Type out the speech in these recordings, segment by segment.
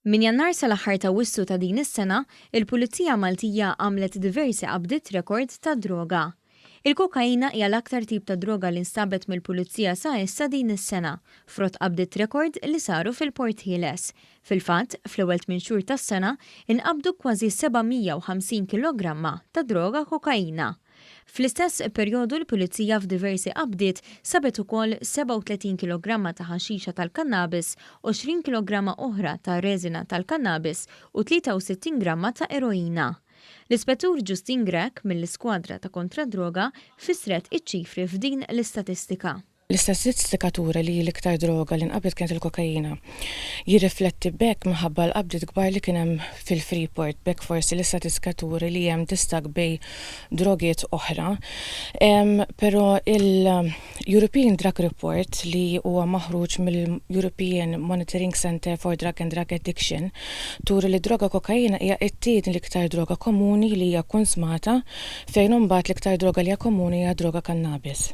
Minn Jannar sal-aħħar t'Awwissu ta' din is-sena, il-Pulizija Maltija għamlet diversi qabdiet rekord ta' droga. Il-kokaina hija l-aktar tip ta' droga li nstabet mill-Pulizija sa issa din is-sena, frott qabdiet rekord li saru fil-Port Ħieles. Fil-fatt, fl-ewwel tmien xhur tas-sena, inqabdu kważi 750 kilogramma ta' droga kokaina. Fl-istess perjodu l-Pulizija f'diversi qabdiet sabet ukoll 37 kilogramma ta' ħaxixa tal-kannabis, 20 kilogramma oħra ta' reżina tal-kannabis u 63 gramma ta' eroina. L-Ispettur Justine Grech mill-Iskwadra ta' Kontra d-Droga fissret iċ-ċifri f'din l-istatistika. L-istatistika turi li l-iktar droga li nqabdet kienet il-kokaina. Jirrifletti b'hekk minħabba l-qabdiet kbar li kien hemm fil-Freeport, b'hekk forsi l-istatistika turi li hemm distakk bejn drogiet oħra. Però il-European Drug Report li huwa maħruġ mill-European Monitoring Centre for Drug and Drug Addiction turi li d-droga kokaina hija t-tieni l-iktar droga komuni li hija kkunsmata fejn imbagħad l-iktar droga li hija komuni hija d-droga kannabis.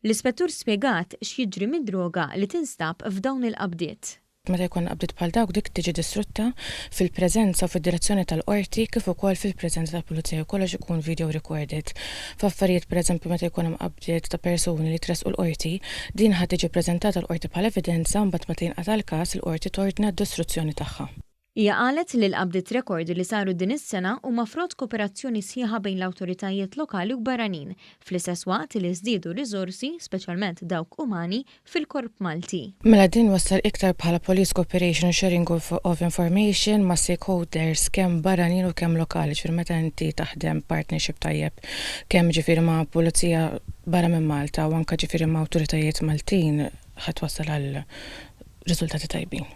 L-Ispettur spjegat x'jiġri mid-droga li tinstab f'dawn il-qabdiet. Meta jkollna qabdiet bħal dawk dik tiġi distrutta fil-preżenza u fid-direzzjoni tal-Qorti kif ukoll fil-preżenza tal-Pulizija u kollox ikun video recorded. F'affarijiet pereżempju meta jkun hemm qabdiet ta' persuni li tressqu l-Qorti, din ħa tiġi ppreżentata l-Qorti bħala evidenza mbagħad meta jinqata' l-każ il-Qorti tordna d-distruzzjoni tagħha. Hija qalet li l-qabdiet rekord li saru din is-sena huma frott kooperazzjoni sħiħa bejn l-awtoritajiet lokali u barranin, fl-istess waqt li żdiedu riżorsi, speċjalment dawk umani, fil-Korp Malti. Mela din wassal iktar bħala police cooperation u sharing of information ma' stakeholders kemm barranin u kemm lokali, ġifieri meta inti taħdem partnership tajjeb kemm ġifieri ma' pulizija barra minn Malta u anke ġifieri ma' awtoritajiet Maltin ħa twassal għal riżultati tajbin.